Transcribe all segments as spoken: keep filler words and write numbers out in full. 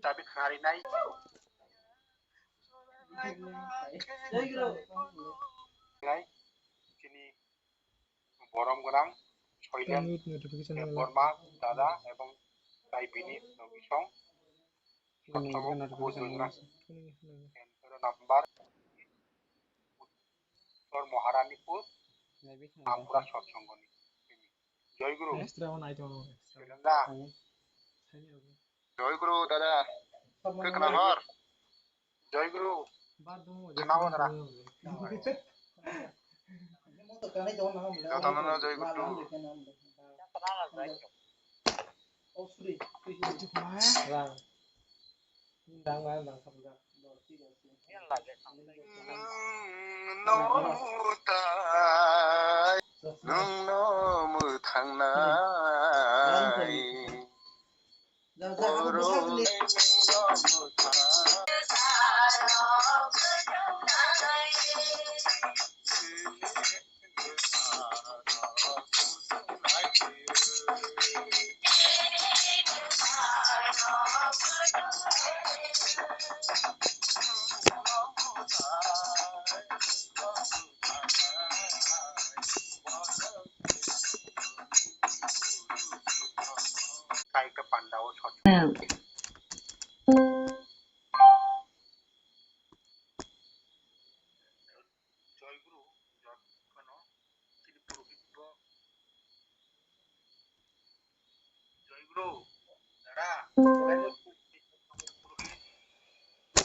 chabi khnarinai. Nai, chini borom gwnang Soilen Borma dada ebong tai bini logisong. Number Uttor Maharanipur, Ampura Satsangani. Joy Guru. Joy Guru, dada. Khe khna hor. Joy Guru. Khna hor, dada. Jotono no Joy Guru. Nwng no mwthangnai.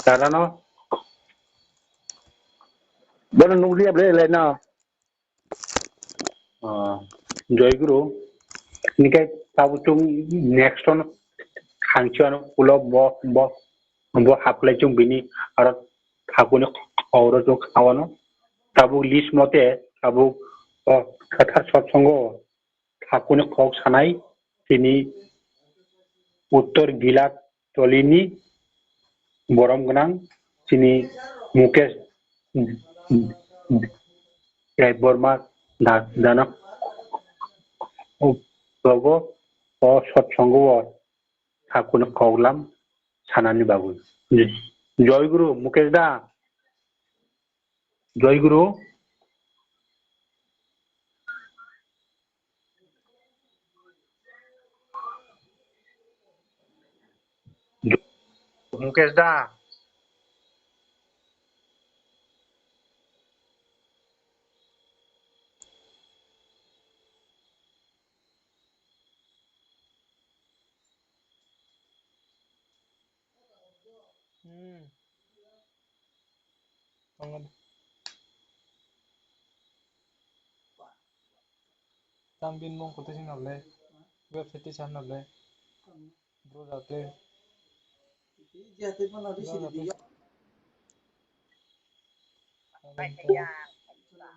Dada no. Bono nukliya ble le no. Ah, Joy Guru. Nike tabu chung next on khangchi ano ulo bo bo bo haplai chung bini aro thakuni khoro chung khawano. Tabu list mote tabu, oh, khathar sotsongo. Thakuni kok sanai chini Uttor Gilat tolini borom gwnang chini Mukesh Debbarma da-, dano rogo o sotsongo o thakuni koklam sanani bagwi. Joy Guru, Mukesh da. Joy Guru. Mukesh da. Hmm. Tangan. Tambin mong kote sing nable. Website te san nable. Bro jate.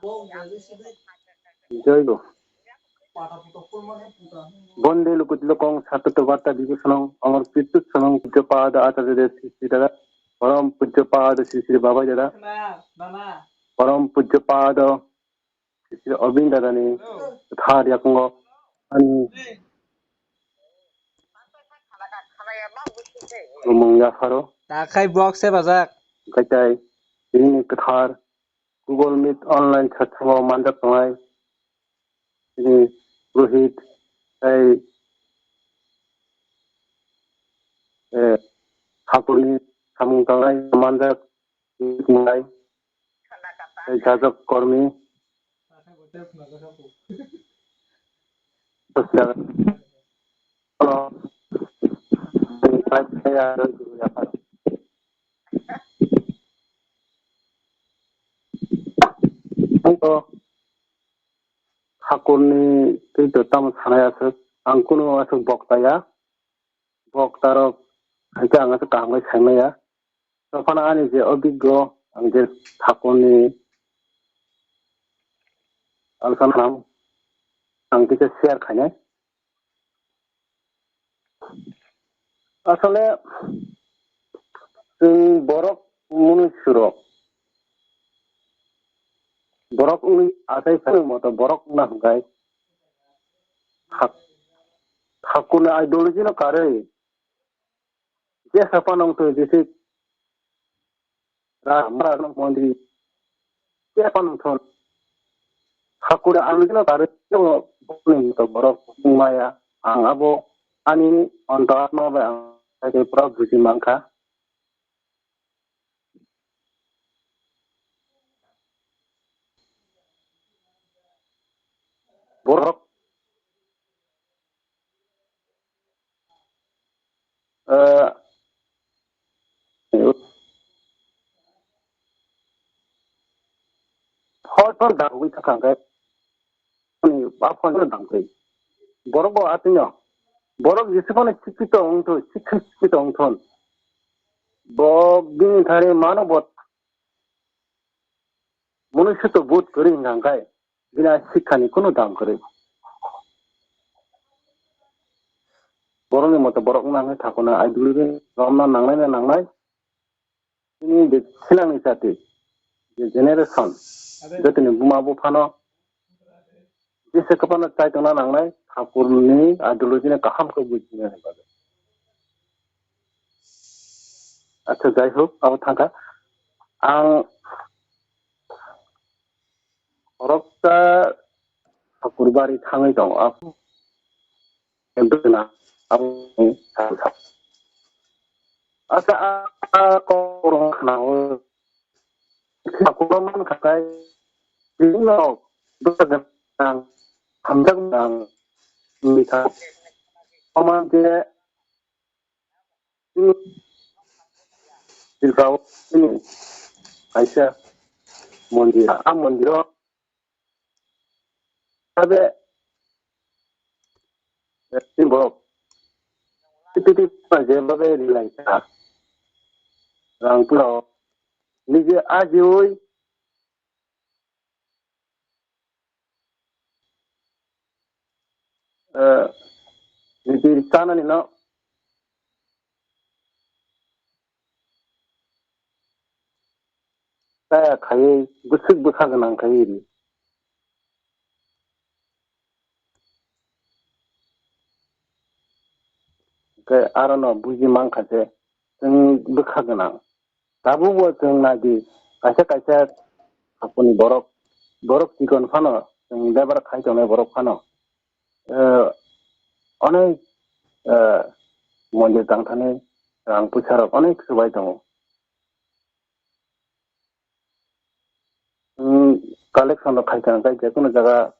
Bro jate. Joy Guru. Bonde lukut lokong satoto barta bibusonong amor pitus sonong pujo pada acharya de sri sri dada. Param pujo pada sri sri babai dada. Param pujo pada sri sri Arvind dada ni thar yakungo ani rumung yapharo. Takhai box se bajak. Kaitai ini kethar Google Meet online satsamo manjak tongnai. Ini Rohit, tei, eh, Thakurni samung tangnai manjak tongnai. Tei Jajak Kormi. Hello. Ang to Thakurni twi to tamo sanai aswk. Ang kunu aswk bokta ya. Bokta rok hai khe ang aswk kaham khe sai maya. Tophano ani je obiggo ang je Thakurni ang sanam ang kisa share khainai. Asole, chwng borok mwnwi surok. Borok wngwi achai phano moto borok wngna hwnkhe. Hak-, hakuni ideology no karwi. Jesa panong to jisi ra mara nong mondri. Jesa panong thon. Hakura ang jino tare jino bokni to borok maya. Ang abo ani onto atma bai ang sai pura buji mankha. Borok, eh, phor phor dagwi thangkha hwnkhe, ani ba phone no dangkhe. Borok bo atwino. Borok jese phano sikito wngthu, sikha sikito wngthun. Bo bini thani mano bo monusuto but kwrwi hwnkha hwnkhe bini a sikhani kunu dam kwrwi. Borokni moto borok wngna hwnkhe thakuna ideology romna nangnai na nangnai. Chini je sinangni jati, je generation, jotoni buma buphano jesa kwbangma chai tongna nangnai, thakurni ideology no kaham khe bujina ni bagwi. Acha, jai hok, abo thangkha. Ang khoroksa thakur bari thangwi tongo. Abo ekdom na, abo ni sal sal. Acha, a, a, kok rong khna o. Thakur man khatai, bini nok, bwsa gwnang, hamjak gwnang, wngwi kha. Oman je, Tripura o chini kaisa mondir, a mondir o sabe chini borok titi titi je babe rilai kha rang pura o nije ajiui Eh, ripir chanani no chaya khaiwi bwswk bwkha gwnang khaiwi ri. Hwnkhe aro no buji mankha je chwng bwkha gwnang. Tabukbo chwng nai di, kaisa kaisa hakuni borok, borok chikon phano, chwng lebar khai tongnai borok phano, eh, onek, eh, mondir tangthani rang puisa rok onek swbai tongo. Chwng collection rok khai tongkha, je kunu jaga,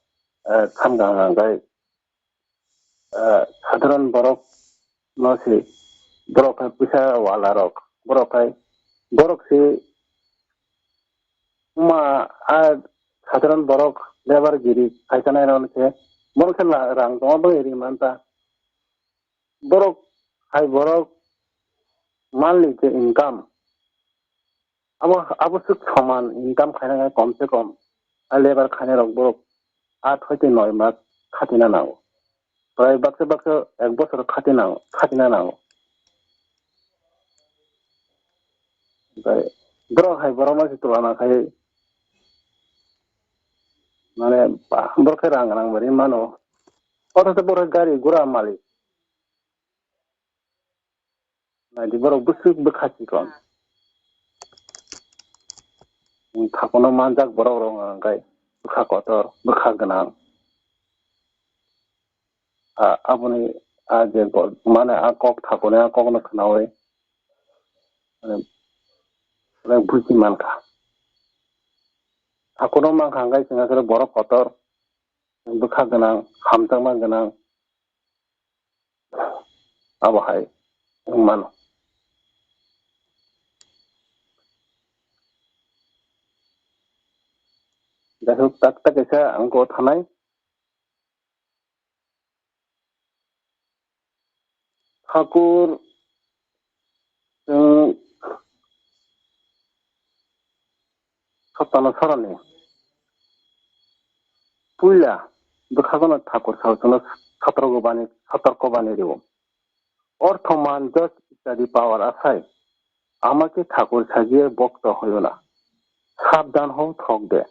eh, khamkha hwnkhe, eh, sadharan borok no se, borok hai puisa wala rok, borok hai, borok se ma a sadharan borok lebar giri khai tanai rok se, borok se la-, rang tongma bagwi ri manta. Borok hai borok monthly je income, Abo, abo swk soman income khainai kom se kom. A lebar khainai rok borok aat hoite noi mas khatina nango. Prai baksa baksa ek bosor khatina, khatina nango. Omohai borok no se tula na khai mane ba-, borok khe rang rang bari mano. Othocho borok gari gura malik. Naidi borok bwswk bwkha chikon. Nwng thakono manjak borok rok hwnkhai bwkha kotor, bwkha gwnang. A-, aboni a je go-, mane a kok thakono a kokno khnaui mane, mane buji mankha. Thakono mankha hwnkhai chwng aswk borok kotor, bwkha gwnang, hamjakma gwnang. Abo hai wng mano. Jaihok, tak tak kaisa ang kok thanai. Thakur, chwng Satana sarani puila bwkhagono thakur sao chwngno sotorko bani, sotorko bani rwo. Ortho man, jos ityadi pawar asai. Amake thakur sajiye bokto hoyona. Sabdan ho thok de.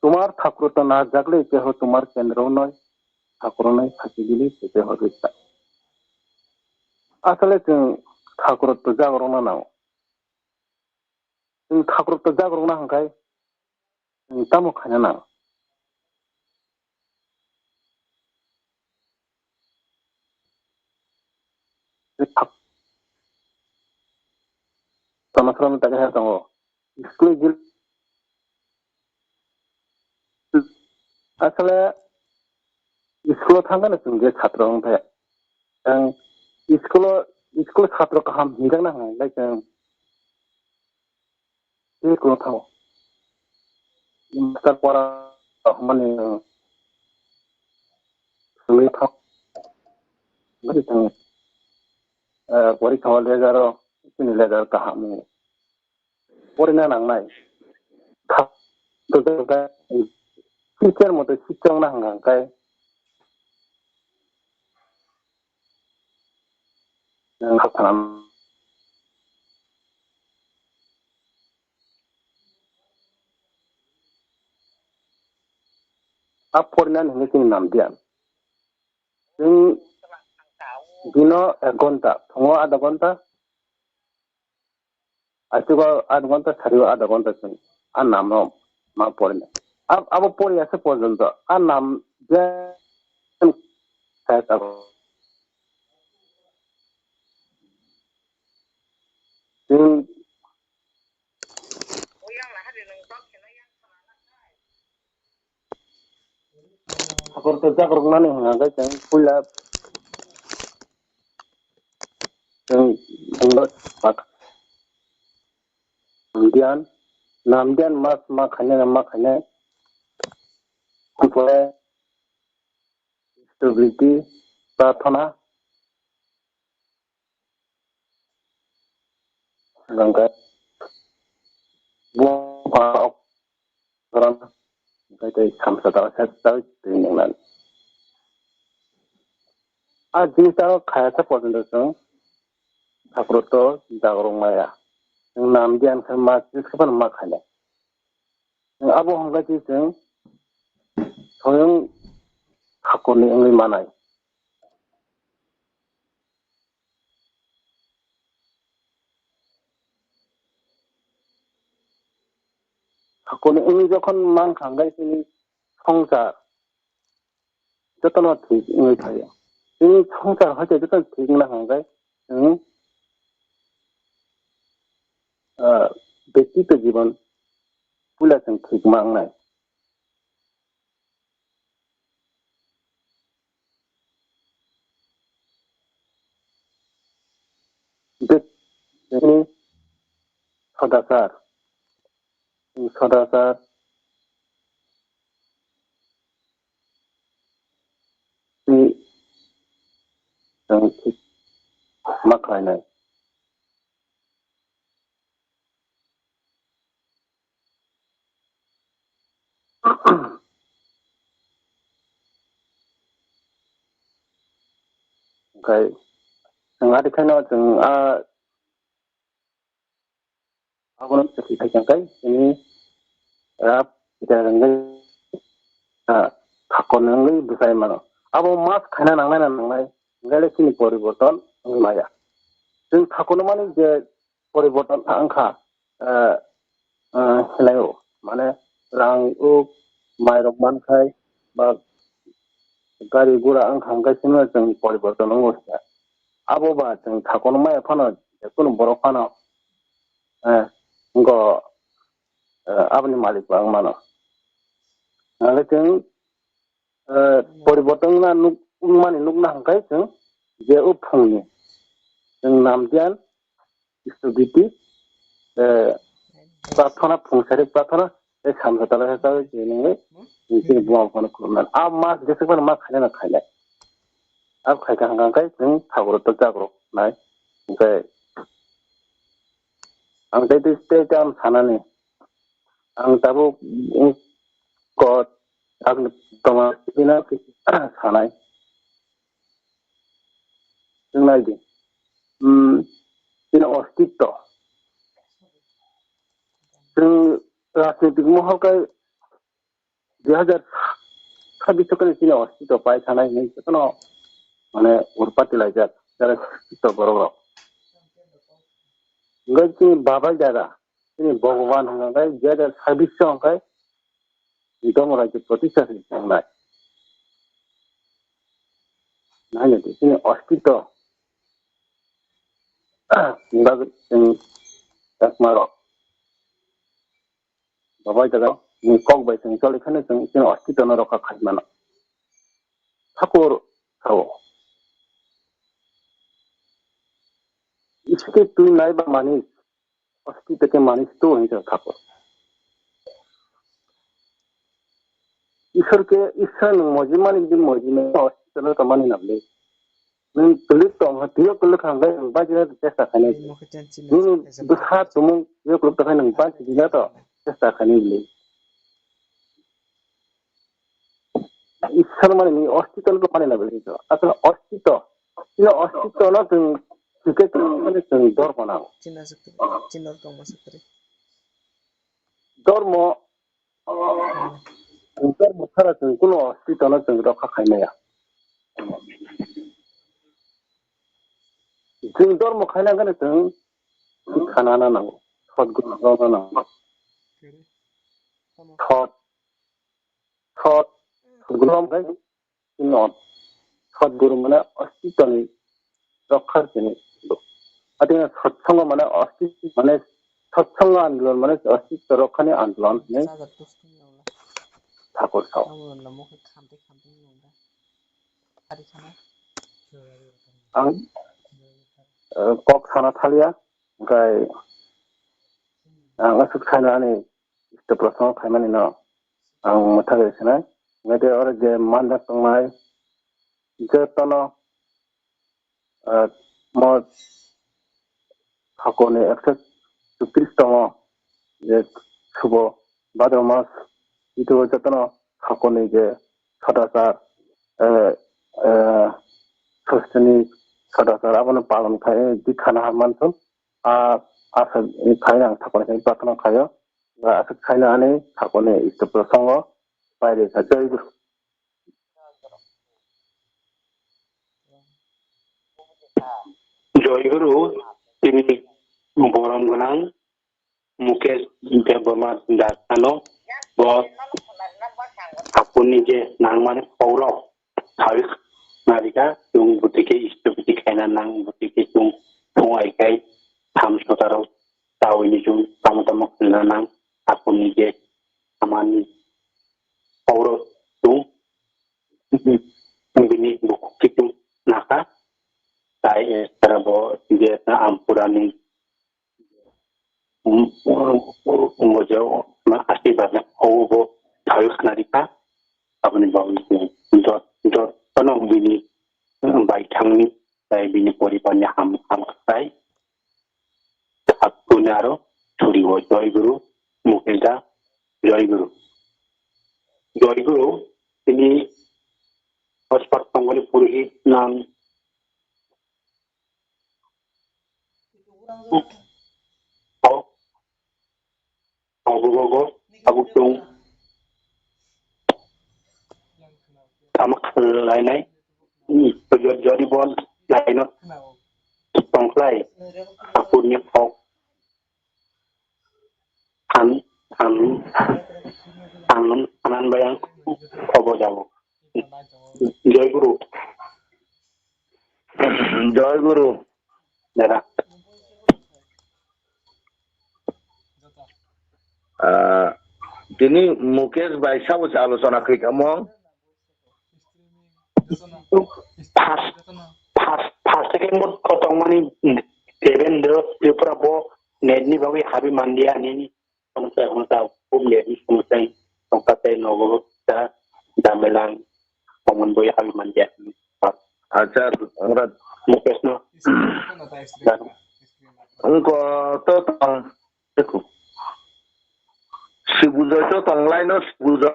Tumar thakur to na jagle keho tumar kendro noi. Thakur noi phaki dili keho rikta. Asole chwng thakur to jagrokna nango. Chwng thakur to jagrokna hwnkhe chwng tamo khaina nango? Tamo sromni tagwi hai tongo. School gil-, asole school o thangkhe chwng je chhatro wngkha. Ang school o, school o chhatro kaham hinjakna hwnkhai chwng tei kwrwngthango. Master pora hwnmani swngwi thang-, bwswk thang-, eh, porikha o leader o, chini leader kaham wngwi porina nangnai. Kha-, teacher moto sichongna hwnka hwnkhe, A porinani hinwi chini namdiya. Chwng dino ek ghonta, phungo adha ghonta, achugo adha ghonta, sario adha ghonta chwng a namno ma porina. Ab-, abo poriya se porjonto a nam je kaya tabuk. Chwng Hakor to jakrok nani hwnka khe chwng puila chwng bungno sak namdiyan, namdiyan mas ma khainai ma khainai. Pore stability, prarthana. Hwnkhe bo pha ok ran hwnkhe tei samsa dal khe tei twi nwngnani. A jinsa o khaya khe porjonto chwng thakur to jagrok maya. Chwng namdiyan khe ma, jesa phano ma khainai. Abo hwnkhe chwng soyong thakurni wngwi manai. Thakurni wngwi jokhon mankha hwnkhe chini swngchar jotono thik wngwi phaio. Chini swngchar hai khe jotono thik wngna hwnkhe chwng, ah, bektito jibon puila chwng thik ma wngnai. Bini Sodasar, Sodasar ni ang thik ma khlainai. Hwnkhe chwng adi khaino chwng a abono chwkhi khai chang khai chini rap kita rwngwi, ah, thakur wngwi bwsai mano. Abo mas khaina nangnai na nangnai, hwnkhe le chini poriborton wngwi maya. Chwng thakurno mani je poriborton wngkha, ah, ah, hinlaio, mane rang uk, mairok mankhai, ba gari gura wngkha, hwnkhe chini chwng poriborton wngo se. Abo ba chwng thakurno maya phano, je kunu borok phano, eh, wngkha, eh, aboni malik ba wng mano. Hwnkhe chwng, eh, poriborton wngna nuk-, wngmani nukna hwnkhe chwng je o phungni chwng namdiyan, stability, eh, prarthana, phung sari prarthana, tei samsa tala sa chawi chini nungwi, chini buma phano khulumnani. A mas jeswk phano ma khainai na khainai. Abo khaikha hwnkha khe chwng thakur to jagrok nai. Hwnkhe ang tei tei tei tei ang sanani. Ang tabuk, mm, kot ang tongma bina sanai. Chwng nai di. Hmm, chini ostitto. Chwng rajnitik mohor kai dui hajar sabbish o kai chini ostitto pai sanai hinwi jotono mane urpati laijak, jara ostitto borok rok. Hwnkhe chini babai dada, chini Bhogoban hwnkhe, je da sabisyo hwnkhe, Dhormo Rajyo Protishtha se wngnai. Naina di, chini ostitto, bagwi chwng chakmarok, babai dada, ni kok bai chwng choli kheno chwng chini ostitto no rokha khai mano. Thakur sao. Isi ke twi nai ba manis, ostitto ke manis tu hinwi sa thakur. Isor ke, Isor nwng moji mani di moji mani, ostitto no to mani na bwle. Nwng kwlwk tong ha, twiyo kwlwk kha hwnkhe nwng bachina to chesta khainai. Nini bwsa tumung twiyo kwlwk tong khe nwng bachina to chesta khainai bwle. Isor mani ni ostitto no mani na bwle to. Asol ostitto. Chini ostitto no chwng sikhe chwng chwng dhormo nango. China sakri, china tongma sakri. Dhormo, dhormo sara chwng kuno ostitto no chwng rokha khaimaya. Chwng dhormo khaina gane chwng sikha nana nango. Sotguru rokna nango. Sot, sot, sotguru rom khai. Sino, Sadguru mane ostitoni rokkhar sini. Ati na satsanga mane ostitto mane satsanga andolon mane ostitto rokkhani andolon hinwi thakur sao. Ang, eh, kok sana thalia, hwnkhe ang aswk saino ani Isto Prasongo khaimani no ang mwthagwi sinai. Hwnkhe oro je manjak tongnai jotono, ah, mo thakurni ekso chutris tongo je subo Bhadra mas, ito jotono thakurni je sadachar, eh, eh, sosteni sadachar abono palon khai dikha naha mansong. A, asa khaina ang thakurni khe prarthana khaio. Ba aswk khaina ani thakurni Isto Prasongo pairi kha. Jai Guru. Joy Guru, tini borom gwnang Mukesh Debbarma Dasano bo thakurni je nangmani kokrok sawi narika, chwng bwtwi khe isto bwtwi khaina nang, bwtwi khe chwng thung ai khai tham sotarok tawini chwng tamo tamo khaina nang, thakurni je amani kokrok chwng bini bukhuk kitu nakha, tai, eh, sara bo je na ampurani, um, um, um, um, je na asirwad na o bo thawi khna rikha, aboni bagwi jot, jot, jotono bini, um, baithangni tai bini poribarni ham, ham khai. Hakuni aro churi o Joy Guru, Mukesh da, Joy Guru. Joy Guru, tini hospat tongoni purohit nang. O, o, o, o, abo chwng tamo khlainai, jodi, jodi bo laino tongkhlai, akurni kok. An, an, an, anan bayang obo jabo. Joy Guru. Joy Guru. Dada. Ah, tini Mukesh bai sabo se alochona kri kamong. First, first, first second mo kotong mani Devendra Tripura bo net ni bagwi habi mandia nini. Samsai, samsai, hum ya, samsai, tongkatai, nogo, ta, damelang, common boy, hal manja. Acha, ora. Mukesh no. Engko to tong. Sibujoy to tong lai no, Sibujoy.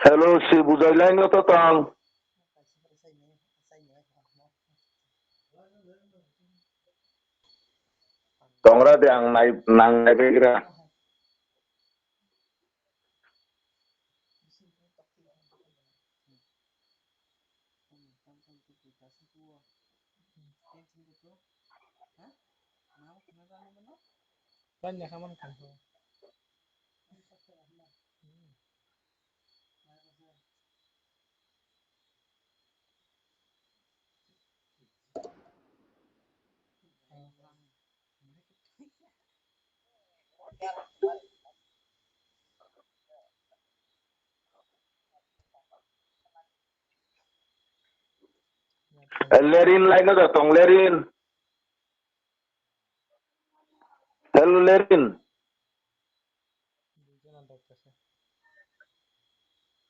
Hello, Sibujoy lai no to tong. Tongra de ang nai, nang nai begra. Tanya ka man kha. Lerin line no da tong, Lerin. Hello, Lerin.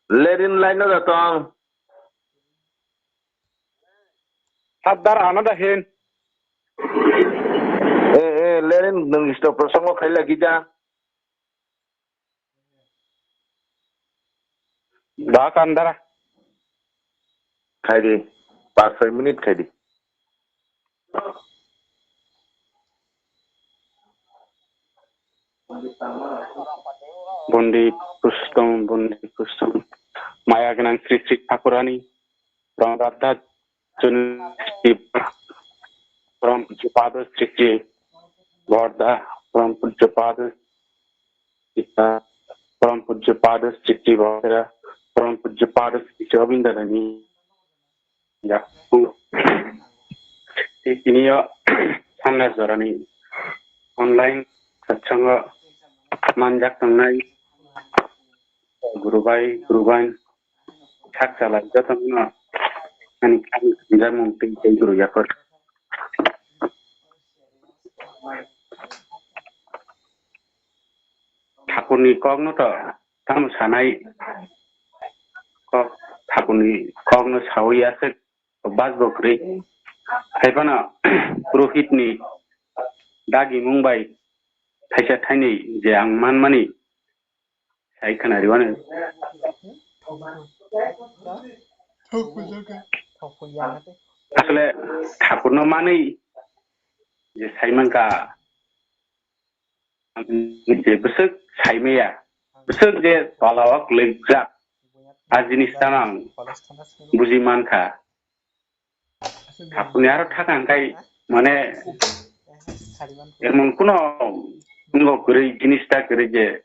Lerin line no da tong. Sardar ano da hin. Eh, eh, Lerin, nung isto prosongo khaila gida. Da kandara. Khaidi. Pas soi minute khaidi. Bundi pustom, bundi pustom. Maya gwnang Sri Sri Thakurani. Pramradha Chun Sri Param Pujya Pada Sri Sri Borda Param Pujya Pada Sri Param Pujya Pada Sri Sri Borda Param Pujya Pada Sri Sri Rabindra Dani. Ya. Tini yo sanna jorani online satsango manjak tangnai guru bai guru bai Sak chalai jotono ani kang jamung tei tei guru yakor. Thakurni kokno to tamo sanai kok, Thakurni kokno sawi aswk bas bo kwrwi. Haiphano Purohitni dagimung bai thaisa thainwi je ang manmani, Sai khwnari wano. Asole thakurno manwi je sai mankha, je bwswk sai maya, bwswk je tola o kwlwijak, a jinis tano ang buji mankha. Thakurni aro thaka hwnkhe mane emon kuno wngkha kwrwi, jinis ta kwrwi je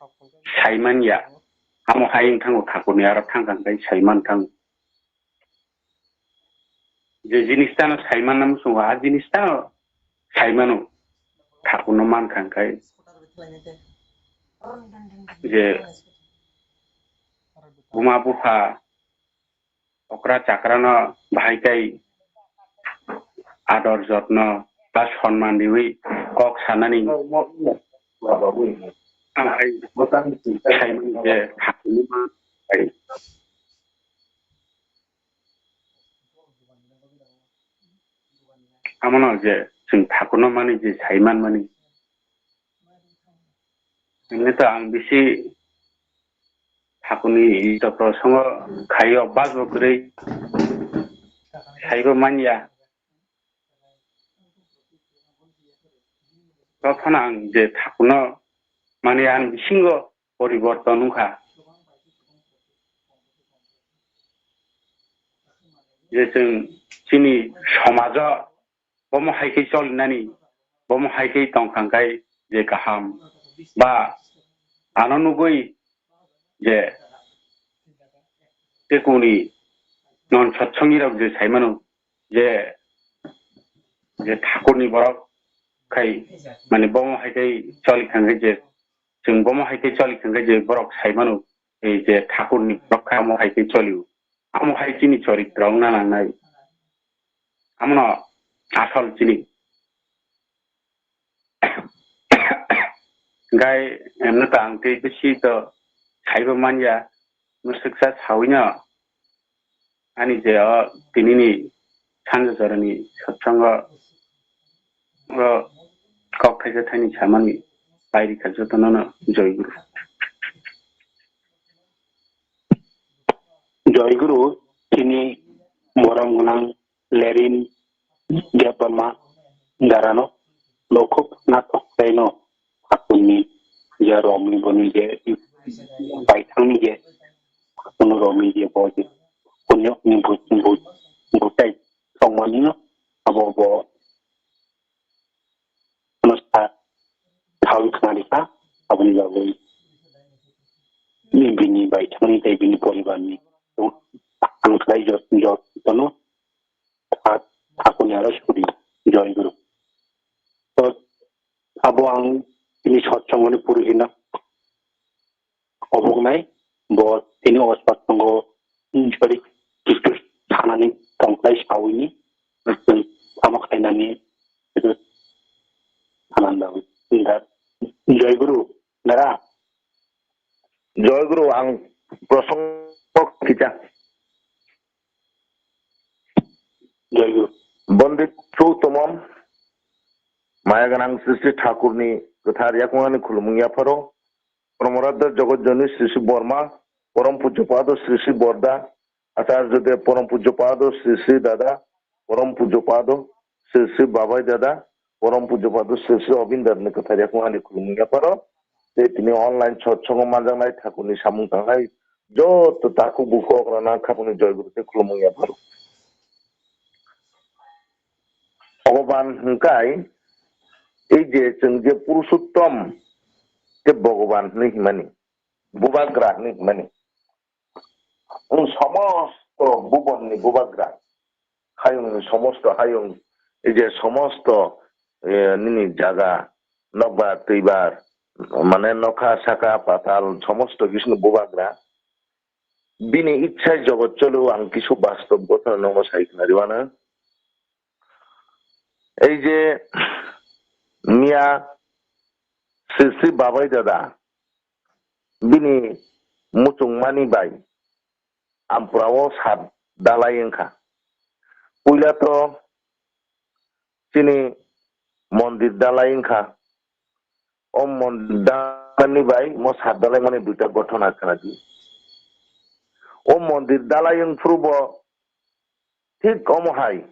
sai manya. Amo hai wng thango, thakurni aro thangkha hwnkhe sai man thango. Je jinis tano sai manna muchungo, a jinis tano sai mano. Thakurno mankha hwnkhe je buma bupha okra chakrano bahai kai ador jotno ba sonman riwi kok sanani. Ang hai saimani je thakurno ma hai. Amono je chwng thakurno mani je saiman mani. Hwnwi to ang bisi thakurni isto prosongo khaio, bas bo kwrwi saibo manya. Tei phano ang je thakurno mani, ani bisingo poriborton wngkha. Je chwng chini somajo bomo hai khe cholinani, bomo hai khe tongkha hwnkhe je kaham, ba ano nugwi je tekuni non satsangirok je saimano je, je thakurni borok khai mane bomo hai khe choli kha hwnkhe je, chwng bomo hai khe choli kha hwnkhe je borok saimano, ei je thakurni borok khai amo hai khe cholio. Amo hai chini choritro wngna nangnai. Amono asol chini. Gai emno to ang tei bisi to saibo manya, mwswksa sawino ani je o tinini sanja jorani sotsango o kok thaisa thaini samani pairi kha jotono no joy guru. Joy Guru, chini morom gwnang Lerin Debbarma darano lokhuk natok taino hakuni je romni boni je baithangni je hakuni romni je bo je punyokni bu-, bu-, butai tongmani no abo bo kha, aboni bagwi bini bai thangni tei bini poribarni ang khlai jot-, jotono tha-, thakuni aro suri, Joy Guru. To abo ang bini sotsongoni purohino oboknai, bo tini o sotchongo, sorry, kisu sanani tongkhlai sawini, tamo khainani kisu sanani bagwi. Joy Guru, nara. Joy Guru, ang prosongo kisa. Joy Guru. Bondit Soutomon, maya gwnang Srishti Thakurni kwthar yakungni khulumung yapharo. Promoradar Jogot Joni Srishti Borma, Porom Pujyo Pado Srishti Borda, Acharya Dev Porom Pujyo Pado Srishti Dada, Porom Pujyo Pado Srishti Babai Dada, Porom Pujyo Pado Srishti Obindarni kwthar yakungni khulumung yapharo. Tei tini online sotsongo manjaknai thakurni samung tangnai joto takhuk bukhuk okrana khapangni Joy Guru tei khulumung yapharo. Bhogoban hwnkhe, ei je chwng je Purushottom tei Bhogoban hwnwi himani, Bubagra hwnwi himani, wng somosto bubonni Bubagra, hayungni somosto hayung, ei je somosto, eh, nini jaga, nokbar, twibar, mane nokha, saka, patal, somosto kisuni Bubagra. Bini ichhai jogot cholo ang kisu bastob gothona nogo sai khna rwmano. Ei je miya Sri Sri Babai Dada bini muchungmani bai Ampura o sat dalai wngkha. Puila to chini mondir dalai wngkha. O mondir dalai ni bai mo sat dalai mani duita gothona khna di. O mondir dalai wngphuru bo thik omo hai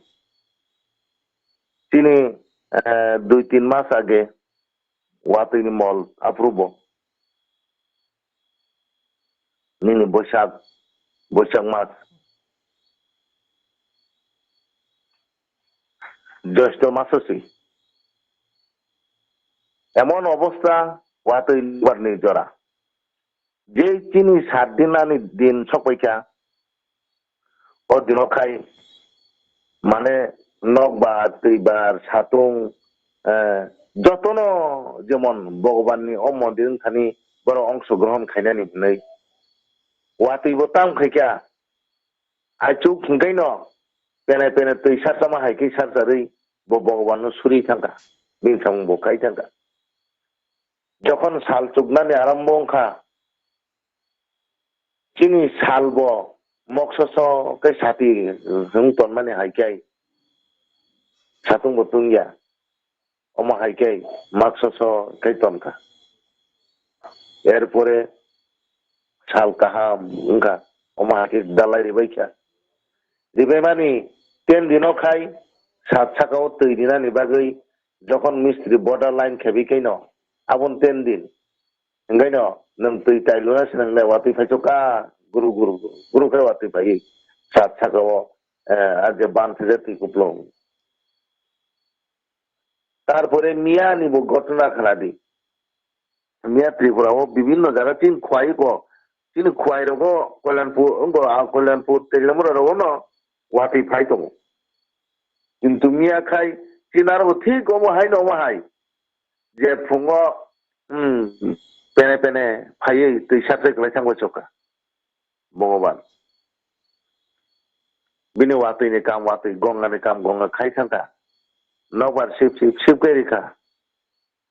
chini, eh, dui tin mas age watwi ni mol aphuru bo nini Boisak, Boisak mas, Joisto maso si. Emon obosta watwi nokbar ni jora. Je chini sat din ani din sokpaikha, o dino khai mane nokbar, twibar, satung, eh, jotono jemon Bhogoban ni o mondir wngthani borok ongso grohon khainani hinwi watwi bo tam khaikha. Aichuk hwnkhe no pene pene twi sarchama hai khe sarcharwi bo Bhogoban no suri thangkha, bini samung bo khai thangkha. Jokhon sal chuknani arombo wngkha, chini sal bo moksoso khe sati wng tonmani hai khe satung bo tungya. Omo hai khe maksoso khe tonkha. Erpore sal kaham wngkha, omo hai khe dalai ribaikha. Ribaimani ten dino khai sat sakao twi rinani bagwi jokhon mistri border line khebi khe no, aboni ten din. Hwnkhe no nwng twi tai luna se nwng le watwi phaichukha, guru guru guru guru khe watwi phaiwi sat sakao, eh, a je ban thajak twi kuplung. Tarpore miya ni bo ghotona khna di. Miya Tripura o bibinno jaga chini khwai ko, chini khwai rogo Kalyanpur, wngko a Kalyanpur Teliamura rogo no watwi phai tongo. Kintu miya khai chini aro thik omo hai no omo hai. Je phungo, hmm, pene pene phaiwi twi satrek lai thangbai chokha. Bhogoban. Bini watwi ni kam watwi, Gonga ni kam Gonga khai thangkha. Nokbar sip sip sip khe rikha.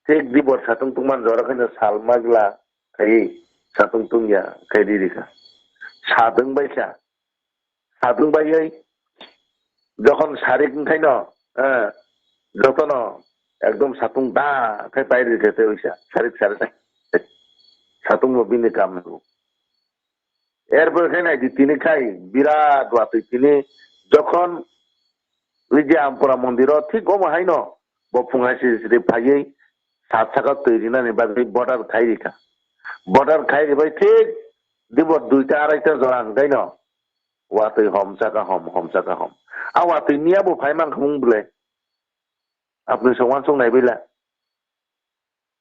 Thik dibor satung tungmani jora khe no sal magla khai satung tungya khai ri rikha. Satung bai kha. Satung bai oi. Jokhon sarik wngkhai no, eh, jotono ekdom satung da khai pai rikha tei oisa sarik sarik. Satung bo bini kam. Erpore khe nai di tini khai birat watwi tini jokhon oi je Ampura mondir o thik omo hai no bo phung hai siri siri phaiwi sat saka twi rinani bagwi border khai rikha. Border khai ribai thik dibor duita araita jora hwnkhe no watwi hom saka hom, hom saka hom. A watwi miya bo phai mankha mung bwle. Apni song wansuk nai bila.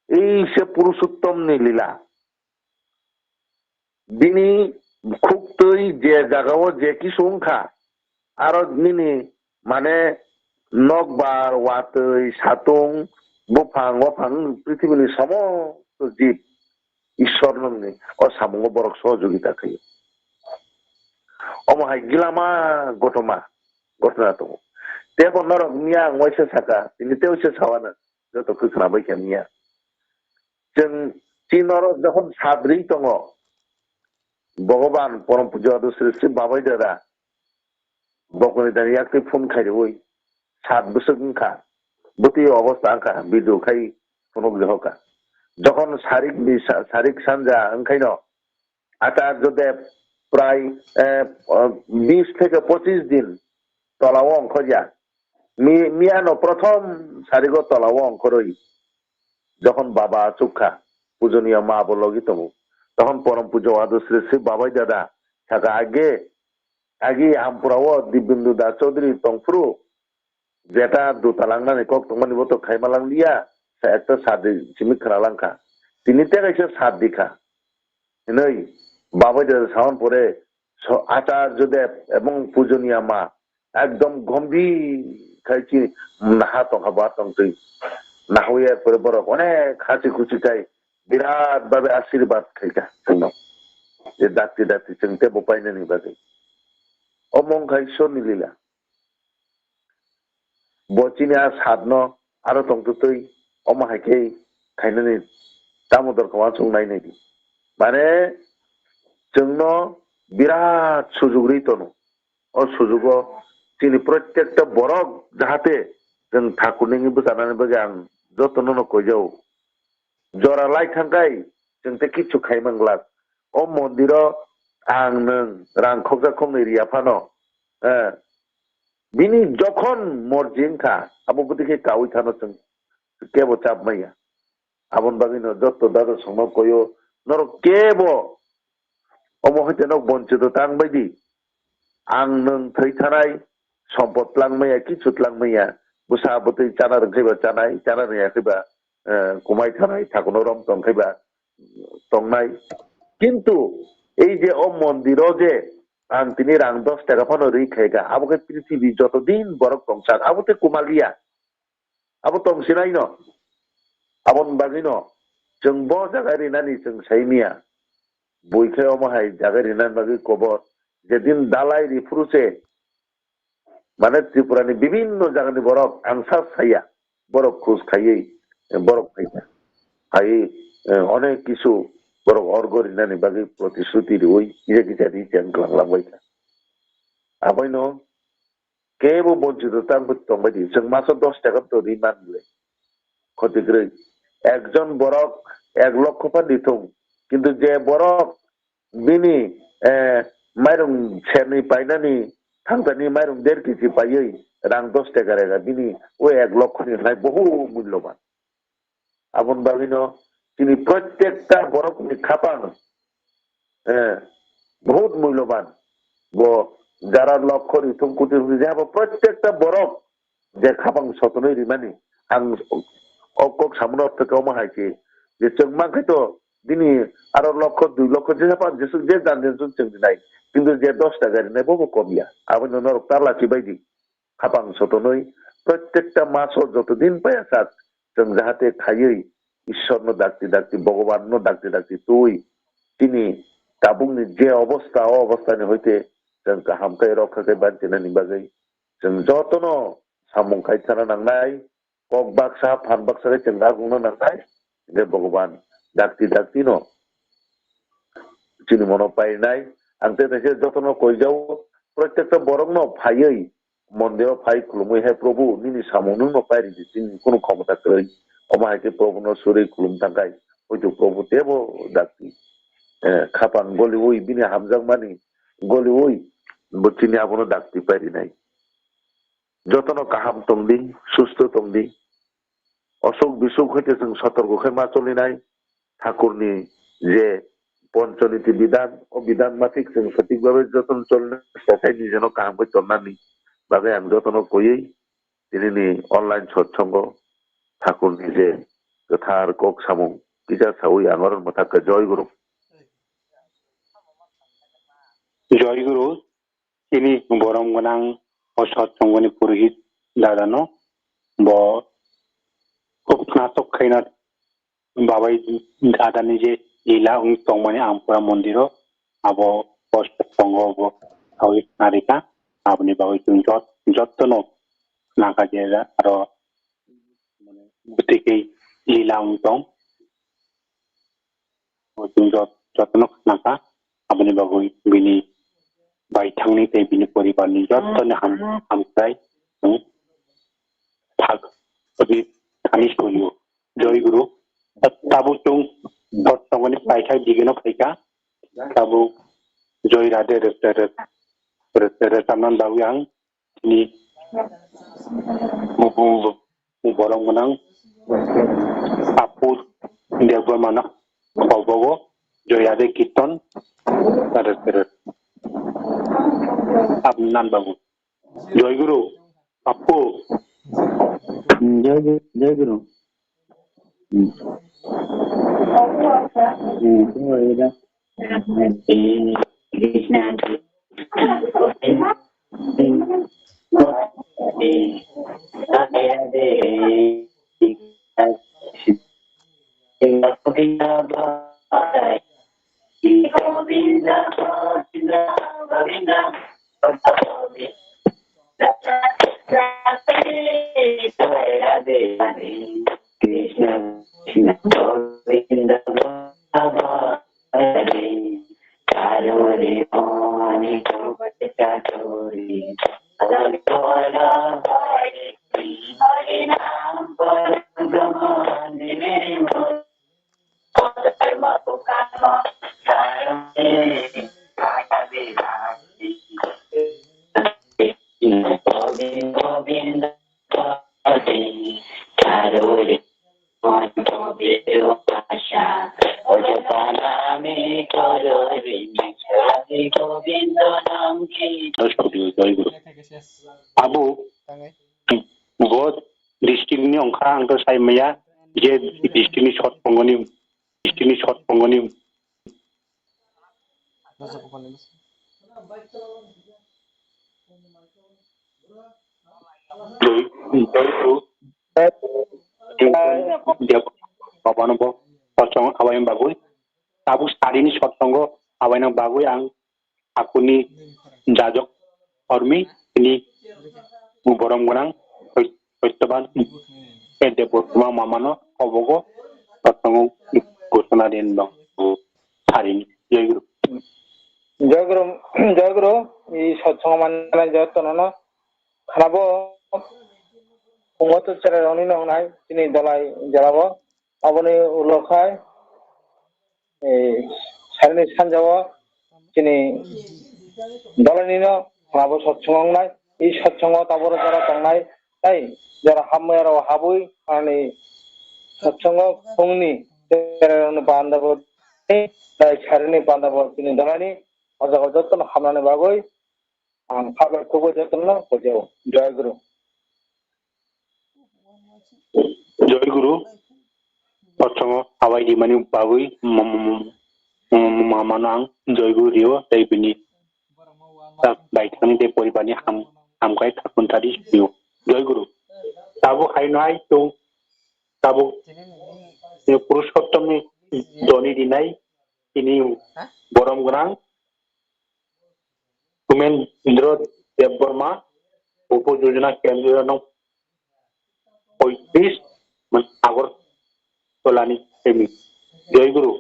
Ei se Purushottomni lila. Bini khuktwi je jagao je kisu wngkha, aro nini mane nokbar, watwi, satung, buphang, waphang, prithibini somosto jib Ishwar nungni o samungo borok sohojogita khaio. Omo hai gilama gotoma, gotona tongo. Tebo norok miya ang waisa saka, tini tei waisa sawana, joto khe khwna bai kha miya. Chwng chini oro jokhon sadri tongo, Bhogoban Porom Pujo Adusri Sri Babai Dada, Bokoni dani yaktwi phone khairwi, sat bwswk wngkha, bwtwi obostha wngkha, video khai phunuk jahokha. Jokhon sarik ni sa-, sarik sanja wngkhaino, Acharya Dev prai, eh, bis theke pochis din tolao ongkhorya. Mi-, miyano prothom sarigo tolao ongkhorwi jokhon baba achukha, pujoniya ma bo logi tongo. Tokhon Porom Pujo Adusri Sri Babai Dada saka age, agi Ampura o Dibyendu Das Chaudhuri tongphuru, jeta duta langnani kok tongmani bo to khaima langliya, sa ekta sadi simi khwna langkha. Tini tei kaisa sadi kha. Hinwi Babai Dada sawan pore so Acharya Dev ebong pujoniya ma ekdom gombhir khai chi naha tongkha ba tongtwi. Nahawi er pore borok onek hachi khuchi khai birat babe ashirbad khaikha chwngno. Je dakti dakti chwng tebo painani bagwi. Omo wngkha Ishwarni lila. Bo chini a sadno aro tongtwtwi omo hai khe khainani tamo dor kwma chwng nai nai di. Mane chwngno birat sujuk rwi tono. O sujugo chini protekta borok jahate chwng thakurni wngwi bwchanani bagwi ang jotono no koijao. Jora lai thangkai chwng tei kichu khai manglak. O mondiro ang nwng rang khokjak khoknwi riya phano, eh, bini jokhon morji wngkha, abo bwtwi khe kaui thano chwng kebo chap manya. Aboni bagwino joto dada songno koyo, norok kebo omo hai teno bonchito tang baidi. Ang nwng thwi thanai, sompot tlang maya, kichu tlang maya, bwsa bwtwi chana rwngkhaiba chanai, chana rwngya khaiba, eh, kumai thanai, thakuno rom tong khaiba tongnai. Kintu ei je o mondiro je ang tini rang dos taka phano rwi khaika, abo khe prithibi joto din borok tongsak, abo tei kumalia. Abo tong sinai no. Aboni bagwi no chwng bo jaga rinani chwng sai miya. Bui khe omo hai jaga rinani bagwi kobor. Jedin dalai ri phuru se, mane Tripura ni bibinno jaga ni borok ang sa saya. Borok khus khaiwi, borok phaikha. Hai, eh, onek kisu borok orgo rinani bagwi protishruti riwi kisa kisa ri cheng klang lang baikha. Abaino kebo bonchito tang tongbai di. Chwng maso dos taka to ri man le. Khoti kwrwi. Ekjon borok ek lokho phan di thung. Kintu je borok bini, eh, mairung serni painani thangtani mairung der kg paiwi rang dos taka rega bini o ek lokho ni lai bohu mulloban. Aboni bagwino chini protekta borokni khapang, eh, bahut mulloban. Bo jara lokho ri thung kuti thung je abo protekta borok je khapang sotonwi rimani ang o kok samono ortho khe omo hai se je chwng mankhe to bini aro lokho dui lokho je khapang jesuk je jan jen chwng rinai. Kintu je dos taka rinai bobo kom ya. Abono norok ta lachi bai di. Khapang sotonwi protekta maso joto din paya sak chwng jahate khaiwi Ishwarno dakti dakti, Bhagwanno dakti dakti twi chini tabukni je obostha, o obosthani hoite chwng kaham khe rokha khe banchinani bagwi chwng jotono samung khai thana nangnai, kok baksa, phan baksa khe chwng agungna nangnai, hwnkhe Bhagwan dakti daktino chini mono painai. Ang tei naikhe jotono koijao, protekta borokno phaiwi mondiro phai khulumwi, "He Probhu, nini samung nwngno pairidi, chini kunu khomota kwrwi." Omo hai khe Probhuno surwi khulum thangkhai, hoito Probhu teibo dakti, eh, khapang goliwi bini hamjakmani goliwi bo chini abono dakti pairinai. Jotono kaham tongdi, susto tongdi. Osuk bisuk hoite chwng sotorko khe ma cholinai. Thakurni je poncholiti bidan, o bidan maphik chwng sotik babe jotono cholinai, sakai nijeno kaham khe tonnani bagwi ang jotono koiwi tinini online sotsongo Thakurni je kwthar kok samung kisa saui ang oro mwthak kha. Joy Guru. Joy Guru, chini borom gwnang o sotsongoni purohit dadano bo khub khnatok khaina babai dadani je lila wng tongmani Ampura mondiro abo o sotchongo bo saui khnarikha. Aboni bagwi chwng jot-, jottono khnakha je aro bwtwi khe lila wng tong. Bo chwng jot-, jotono khnakha, aboni bagwi bini baithangni tei bini poribarni jottoni ham-, hamkrai chwng thak-, thani sorio. Joy Guru. Tabuk chwng sotsongoni paithak digeno phaikha. Tabuk Joy Radhe rwchapnani bagwi ang ni bo, bo, bo, borok gwnang Apu Debbarmano kobogo Joy Radhe Kirtan tare tare. Ab nan babu. Joy Guru, Apu. Joy Guru, Joy Guru. Joy Guru. Abu, bo district ni ongkha ang to sai maya, je district ni sot pongoni, district ni sot pongoni. Joy, Joy Guru. Dia babano bo sotsong abai bagwi. Tabuk sarini sotsongo abaino bagwi ang Akuni jajok hormi ini borom gwnang Sotyoban Debbarma mamano kobogo sotsongo gosona rin dong. Sarini Joy Guru. Joy Guru, Joy Guru, i sotsongo manai jotono no khanabo, ungo to chera roni no nai, tini dolai jalabo, aboni ulo khai, eh, sarini sanjao chini dolainino abo sotsongo wngnai. I sotsongo taboro jora tongnai, tei jora hamya rok habwi ani sotsongo phungni chererokni bandabo tei sarini bandabo chini dolaini o jaga jotono hamnani bagwi ang khabar kubui jotono pojao. Joy Guru. Joy Guru, sotsongo abai rimani bagwi m-, m-, m-, m-, mamano ang Joy Guru rio, tei bini ta-, baithangni tei poribarni ham-, hamkrai khaphun thari rio. Joy Guru. Tabuk haino hai chwng, tabuk Purushottomni doni rinai, tini borom gwnang, Kumendra Debbarma, Upo Jojona Kendra nong poitris, man Agartala ni semi. Joy Guru.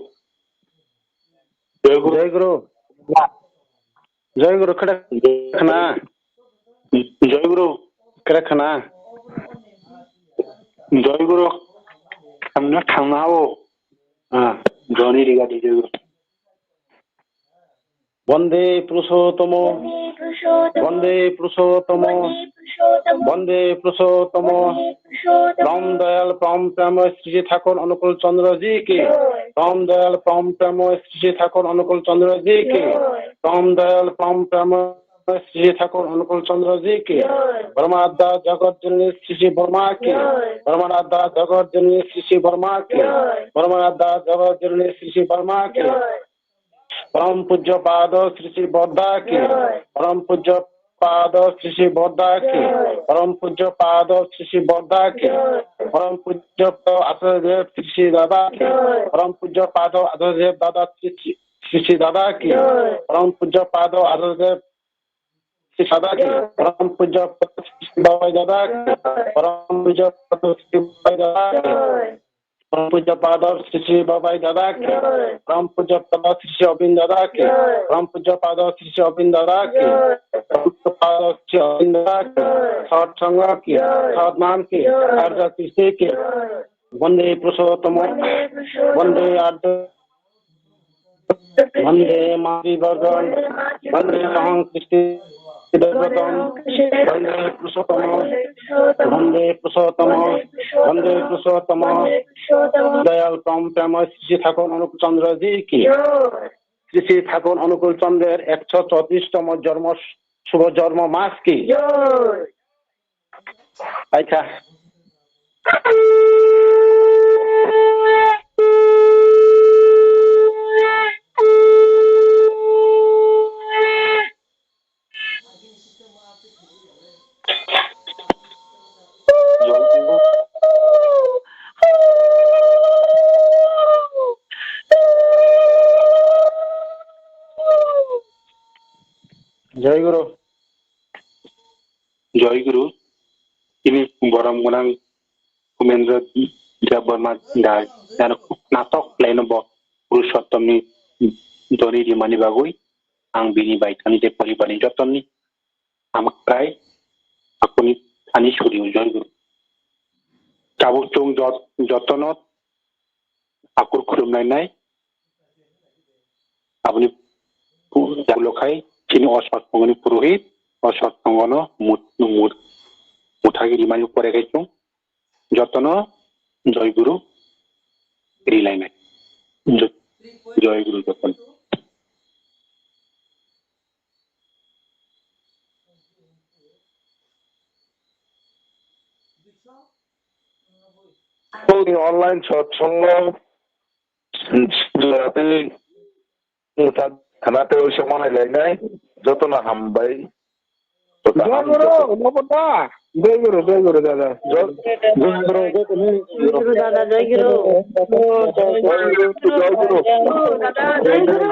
Joy Guru. Joy Guru. Joy Guru, khada khna. Joy Guru. Khada khna. Joy Guru. Khamna khamna o. Ah, Johnny Riga di Joy Guru. Bande Purushottomo, Bande Purushottomo, Bande Purushottomo. Prom Dayal Prom Prem Sri Thakur Anukul Chandra ji ki. Prom Dayal Prom Prem Sri Thakur Anukul Chandra ji ki. Prom Dayal Prom Prem Sri Thakur Anukul Chandra ji ki. Jai. Brahmada Jagat Janani Sri Sri Brahma ki. Jai. Brahmada Jagat Janani Sri Sri Brahma ki. Jai. Brahmada Jagat Janani Sri Sri Brahma ki. Jai. Param Pujya Pada Sri Sri Bodha ki. Jai. Param Pujya Pada Sri Sri Bodha ki. Jai. Param Pujya Pada Sri Sri Bodha ki. Jai. Param Pujya Pada Acharya Dev Sri Sri Dada ki. Jai. Param Pujya Pada Acharya Dev Dada Sri Sri, Sri Sri Dada ki. Jai. Param Pujya Pada Acharya Dev Sri Dada ki. Jai. Param Pujya Pada Sri Sri Babai Dada ki. Jai. Param Pujya Pada Sri Sri Babai Dada ki. Jai. Param Pujya Pada Sri Sri Babai Dada ki. Jai. Param Pujya Pada Sri Sri Abin Dada ki. Jai. Param Pujya Pada Sri Sri Abin Dada ki. Jai. Param Pujya Pada Sri Sri Abin Dada ki. Jai. Sat Sangha ki. Jai. Sat Mam ki. Jai. Arya Kristi ki. Jai. Bande Purushottam. Bande Purushottam. Bande Arya Vande Mati Bhagan, Vande Mahang Kristi Devatam, Vande Purushottam, Vande Purushottam, Vande Purushottam, Dayal Pram Prema Sri Thakur Anukul Chandra ji ki, Sri Sri Thakur Anukul Chandra ekso chotris tomo jormo, shubho jormo mas ki. Aitha. Jai Guru. Jai Guru. Chini borom gwnang Kumendra Debbarma da, jano natok khlaino bo Purushottomni doni rimani bagwi ang bini bai thani tei poribarni jottoni hamkrai akuni thani suri o. Jai Guru. Tabuk chwng jot-, jotono Thakur khulumlainai. Aboni pu-, ulo khai chini o sotpongoni purohit, o sotpongono mut-, mut-, muthagi rimani pore khai chwng jotono Jai Guru rilainai. Jo-, Jai Guru jotono. Online satsang Jai Guru, Nobota. Jai Guru, Jai Guru, dada. Jai, Jai Guru, Jai Guru. Jai Guru, dada, Jai Guru. Jai Guru, Jai Guru. Dada, Jai Guru.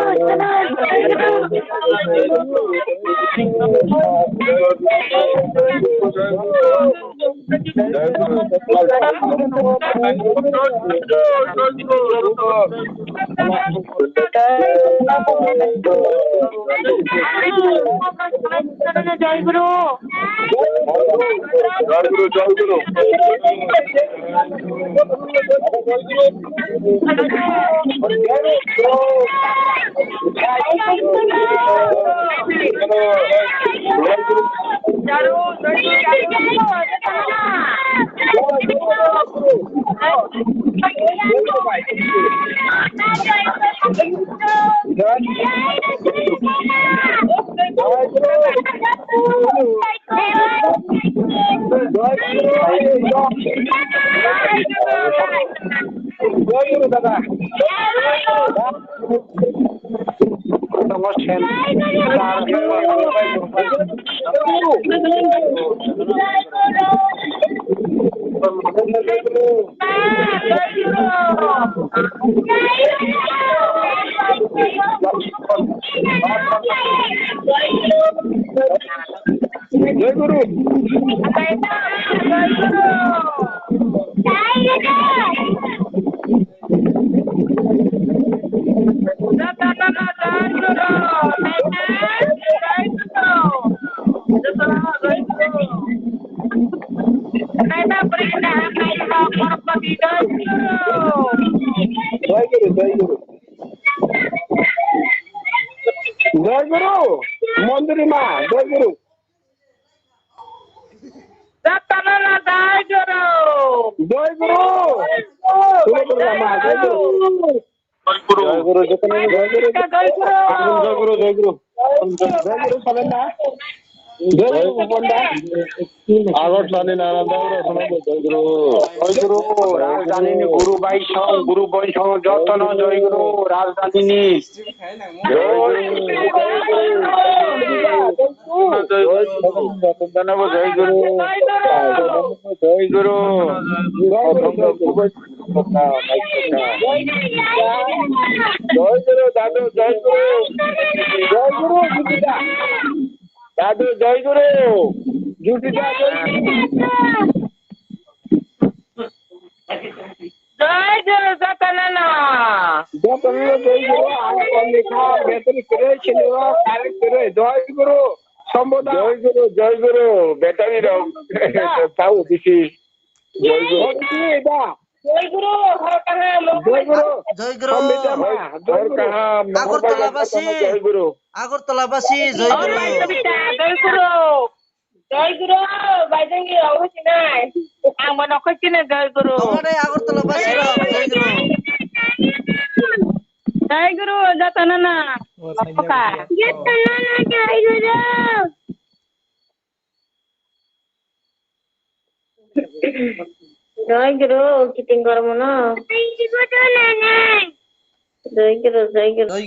Jai Guru. Jai Guru, Jai Guru. Jai Guru. Jai Guru, Jai Guru. Jai Guru, Mondri Ma, Jai Guru. Jai Guru. Jai Guru. Jai Guru. Jai Guru, Jai Guru. Jai Guru, Jai Guru. Jai Guru Sabenda. Jai Guru Sabenda. Agartala ni Narayan Daura Sabenda, Jai Guru. Jai Guru, Rajdhani ni Guru Bai Song, Guru Bai Song, jotono Jai Guru, Rajdhani ni. Jai Guru. Jai Guru. Jai Guru. Jai Guru. Jai Guru, dadu, jai guru. Jai guru, jupita. Dadu, jai guru. Jupita, jai guru. Jai guru, joto no no. Joto no no, jai guru. Ang kondikha, betri kere, siniro, kare kere. Jai guru. Somboda. Jai guru, jai guru. Betri rok. Tau bisi. Jai guru. Jai guru, hor kaham, Jai guru. Jai guru. Hor kaham, Agartala basi. Jai guru. Agartala basi, jai guru. Jai guru. Jai guru, bai jang ni rok sinai. Ang bo nokhoi sini jai guru. Tongmani Agartala basi rok, jai guru. Jai guru, joto no no. Joto no no, jai guru. Jai guru, kiting gormo no. Jai guru, jai guru. Jai guru.